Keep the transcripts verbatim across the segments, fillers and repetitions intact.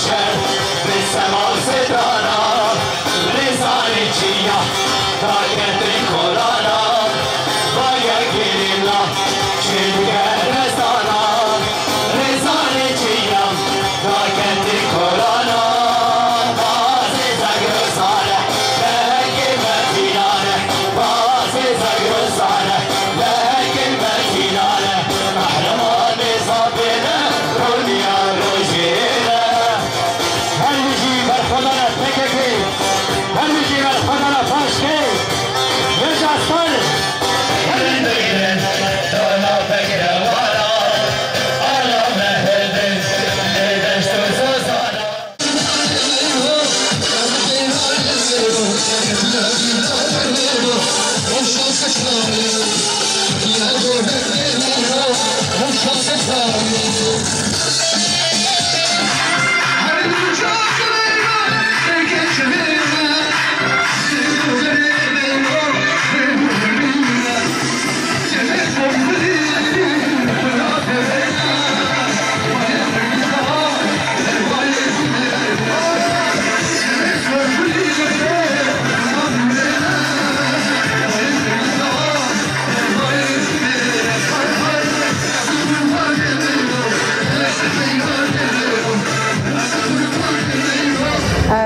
Şer bi sema sedana, rêzanê çiya, daketin kolana, vaya gelina, çêdike destana, rêzanê çiya, daketin kolana, bazê zagro sare, lehekê me tînane, bazê zagro sare, lehekê me tînane, qehremanê zafê me, roniya rojê me. Her bijî berxwedana P K K, her bijî berxwedana P Ş K, Yecastan.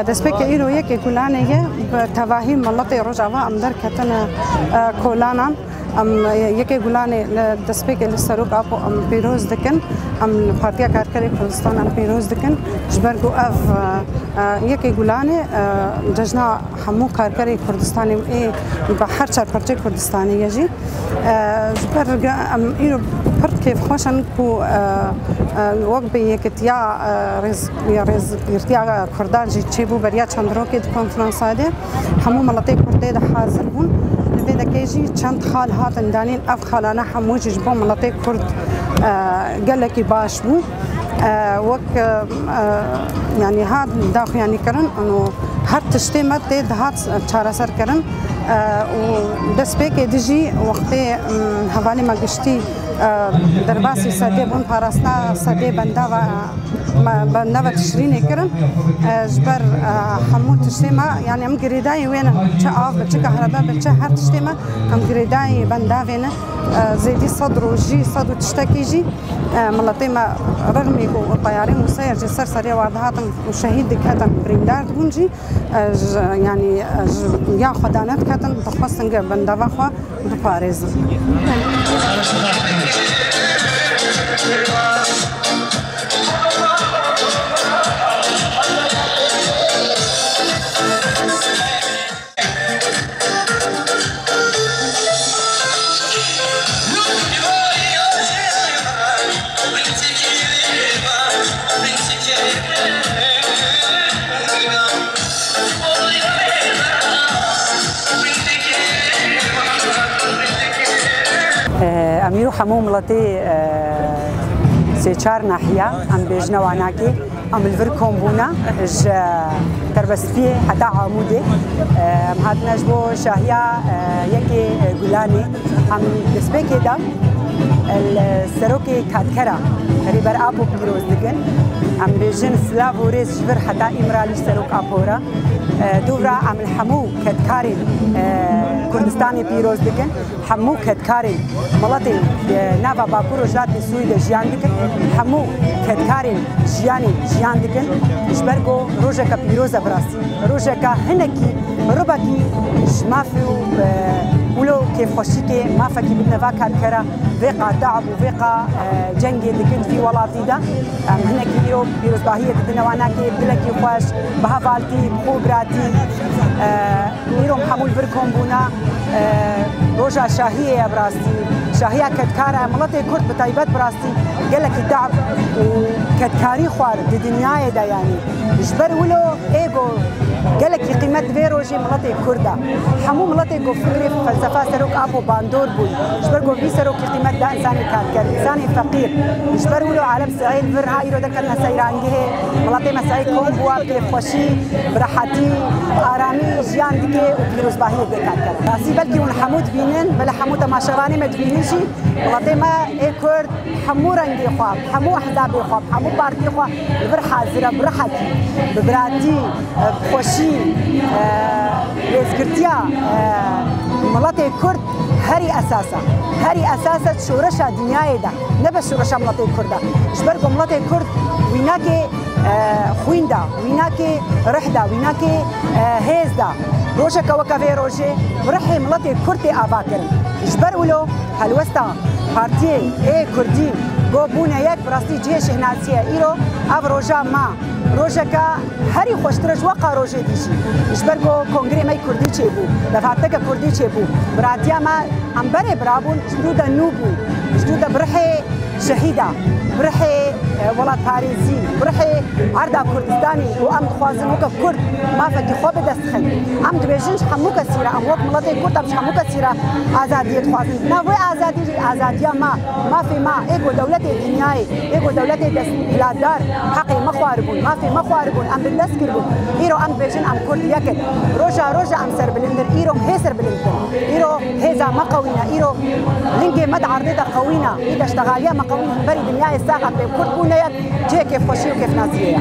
Destpêkê îro yekê Gulanê ye, bi tevahî miletê Rojava em derketine, e, kolanan. Em, e, yekê Gulanê li destpêkê li Serok Apo em pîroz dikin. Em li Partiya Karkerê Kurdistan em pîroz dikin. Ji ber ku ev, e, e, yekê Gulanê, e, cejna hemû karkerê Kurdistanê û ê bi her çar parçeyê Kurdistanê ye jî. E, ji ber ge-, em îro pir kêfxweş in ku, e, e, wek bi yekitiya, e, rêz-, ya rêzgirtiya Kurdan jî çêbû beriya çend rokê di konferansa de. Hemû miletê Kurd tê de hazir bûn. Li vê dekê jî çend xal hatin danîn. Ev xalane hemû jî ji bo miletê Kurd, e, gelekî baş bû. E, wek, e, e, yanî hat daxuyanî kirin, û her tiştê me tê dihat çareser kirin. E, û destpêkê dijî wextê, em, hevalê me giştî, e, derbasî sedê bûn, parastina sedê bendava, e, me, bendava Tişrînê kirin. E, ji ber, e, hemû tiştê me, yanî em girêdayî wê ne, çi av be, çi kahrebe be, çi her tiştê me, em girêdayî bendavê ne. E, zêdî sed rojî, sed û tiştekî jî, e, miletê me rexmî ku teyarên Museyr ji ser serê wan dihatin û şehîd diketin, birîndar dibûn jî, e, ji, yanî, e, ji ya xwe danediketin, dixwestin ge bendava xwe biparêzin. Em îro hemû miletê, e, sê çar nahiya, em bêjine wanakê, em li vir kom bûne, ji Terbestiyê heta Amûdê. E, em hatine ji bo şahiya, e, yekê, e, Gulanê. Em destpêkê de, e, li serokê Kedkera Rêber Apo pîroz dikin. Em bêjin silav û rêz ji vir heta Îmralî Serok Apo re. E, dûvra em li hemû kedkarên, e, Kurdistanê pîroz dikin. Hemû kedkarên miletên, e, nava Bakur Rojhilatê Sûrî de jiyan dikin. Hemû kedkarên jiyanê jiyan dikin. Ji ber ku rojeke pîroz e bi rastî. Rojeke hinekî ribekî ji mafê û, e, wilo kêfxweşîkê mafekî bidine va karkera vê qa te'b û vê qa, e, cengê dikin vî welatî de. Em hinekî îro pîrozbahiyê didine wanakê, dilekî xweş, bi hevaltî, bi xwe biratî. E, Îro hemû li vir kom bûne, e, roja şahiyê ye bi rastî. Şahiya kedkar e, miletê Kurd bi taybet bi rastî gelekî te'b û kedkarî xwar di dinyayê de yanî. Ji ber wilo ê ku gelekî qîmet di vê rojê miletê Kurd e. Hemû miletê ku fikrê felsefa Serok Apo bandor bûn. Ji ber ku vî serokî qîmet da însanê karker, însanê feqîr. Ji ber wilo alem Seîd vir ha îro derketine seyrangihê, miletê me Seîd kom bûwa, bi kêfxweşî, bi rehetî, bi aramî jiyan dike û pîrozbahiyê dê karker. Rastî belkî hûn hemû dibînin, belê hemû temaşevanê me dibînin, Miletê me ê Kurd hemû rengê xwe, hemû ehzabê xwe, hemû partiyê xwe li vir hazir e, bi rihekî, bi biratî, bi xweşî, e, rêzgirtiya, e, miletê Kurd herî esas e. Herî esas e şoreşa dinyayê de, ne bes şoreşa miletê Kurd e. Ji ber ku miletê Kurd wînakê, e, xwîn de, wînakê rih de, wînakê, e, hêz de. Rojeke weke vê rojê bi rihê miletê Kurd tê ava kirin. Ji ber wilo helwesta partiyê ê Kurdî ku bûne yek, bi rastî cihê şehnazî ye. Îro ev roja me rojeke herî xweştir e ji weqa rojê dî jî. Ji ber ku kongrê me yê Kurdî çêbû, levhateke Kurdî çêbû, biratiya me em berê birabûn, ji dû de nû bû, ji dû de bi rihê şehîda, bi rihê, e, welatparêzî, bi rihê erda Kurdistanî û em dixwazin weke Kurd mafekî xwe bi dest xin. Em dibêjin ji hemû kesî re, em wek miletê Kurd em ji hemû kesî re azadiyê dixwazin. Di nav wê azadî jî azadiya me, mafê me, ê ku dewletê dinyayê, ê ku dewletê desthilatdar heqê me xwaribûn, mafê me xwaribûn, em bindest kiribûn. Îro em dibêjin em Kurd yek in. Roja roja em serbilind in, îro em hê serbilind bin. Îro hêza me qewî ne, îro lingê me di erdê de qewî ne, î deştexaliya me qewî ne, hemberî dinyayê sax e, em Kurd bûne yek, cihê kêfxweşî û kêfnasiyê ye.